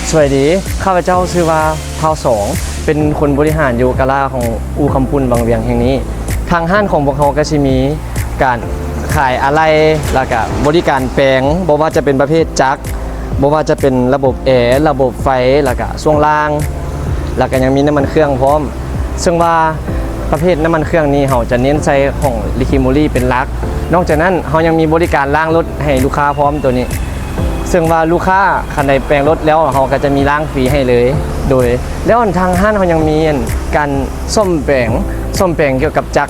ສະບາຍດີ, ຂ້າພະເຈົ້າຊື່ວ່າ ທ້າວສອງ ເປັນຄົນບໍລິຫານຢູ່ກາລາຂອງອູ່ຄຳປຸນວັງວຽງແຫ່ງນີ້. ທາງຮ້ານຂອງພວກເຮົາກໍຊິມີການຂາຍອາໄຫຼ່ ແລ້ວກະບໍລິການແປງ, ບໍ່ວ່າຈະເປັນປະເພດຈັກ, ບໍ່ວ່າຈະເປັນລະບົບແອ, ລະບົບໄຟ, ແລ້ວກະຊ່ວງລ່າງ, ແລ້ວກະຍັງມີນ້ຳມັນເຄື່ອງພ້ອມ. ເຊິ່ງວ່າປະເພດນ້ຳມັນເຄື່ອງນີ້ ເຮົາຈະເນັ້ນໃສ່ຂອງລິຄິໂມລີເປັນຫຼັກ. ນອກຈາກນັ້ນ ເຮົາຍັງມີບໍລິການລ້າງລົດໃຫ້ລູກຄ້າພ້ອມໂຕນີ້. ເຊິ່ງວ່າລູກຄ້າຄັນໃດແປງລົດແລ້ວ ເຮົາກໍຈະມີລ້າງຟຣີໃຫ້ເລີຍ. ໂດຍ ແລ້ວທາງຮ້ານເຮົາຍັງມີອັນການສ້ອມແປງ, ສ້ອມແປງກ່ຽວກັບຈັກ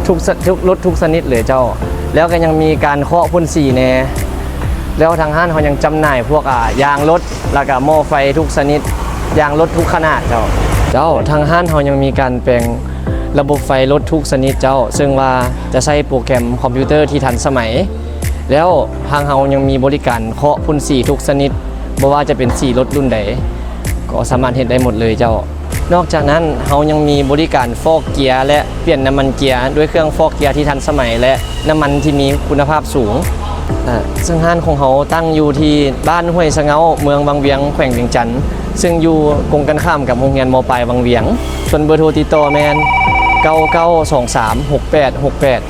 ທຸກຊະ ທຸກລົດທຸກຊະນິດເລີຍເຈົ້າ. ແລ້ວກໍຍັງມີການເຄາະພົ່ນສີແດ່. ແລ້ວທາງຮ້ານເຮົາຍັງຈຳໜ່າຍພວກ ອາ ຢາງລົດ ແລ້ວກໍໝໍ້ໄຟທຸກຊະນິດ, ຢາງລົດທຸກຂະໜາດເຈົ້າ. ເຈົ້າ, ທາງຮ້ານເຮົາຍັງມີການແປງລະບົບໄຟລົດທຸກຊະນິດເຈົ້າ, ເຊິ່ງວ່າຈະໃຊ້ໂປຣແກຣມຄອມພິວເຕີທີ່ທັນສະໄໝ. ແລ້ວທາງເຮົາຍັງມີບໍລິການເຄາະພົ່ນສີທຸກຊະນິດ, ບໍ່ວ່າຈະເປັນສີລົດລຸ້ນໃດ ກໍສາມາດເຮັດໄດ້ໝົດເລີຍເຈົ້າ. ນອກຈາກນັ້ນ ເຮົາຍັງມີບໍລິການຟອກເກຍ ແລະ ປ່ຽນນ້ຳມັນເກຍ ດ້ວຍເຄື່ອງຟອກເກຍທີ່ທັນສະໄໝ ແລະ ນ້ຳມັນທີ່ມີຄຸນນະພາບສູງ. ເຊິ່ງຮ້ານຂອງເຮົາຕັ້ງຢູ່ທີ່ບ້ານຫ້ວຍສະເຫງົ້າ ເມືອງວັງວຽງ ແຂວງວຽງຈັນ, ເຊິ່ງຢູ່ກົງກັນຂ້າມກັບໂຮງຮຽນ ມ.ປາຍ ວັງວຽງ. ສ່ວນເບີໂທຕິດຕໍ່ແມ່ນ ເກົ້າເກົ້າສອງສາມຫົກແປດຫົກແປດ.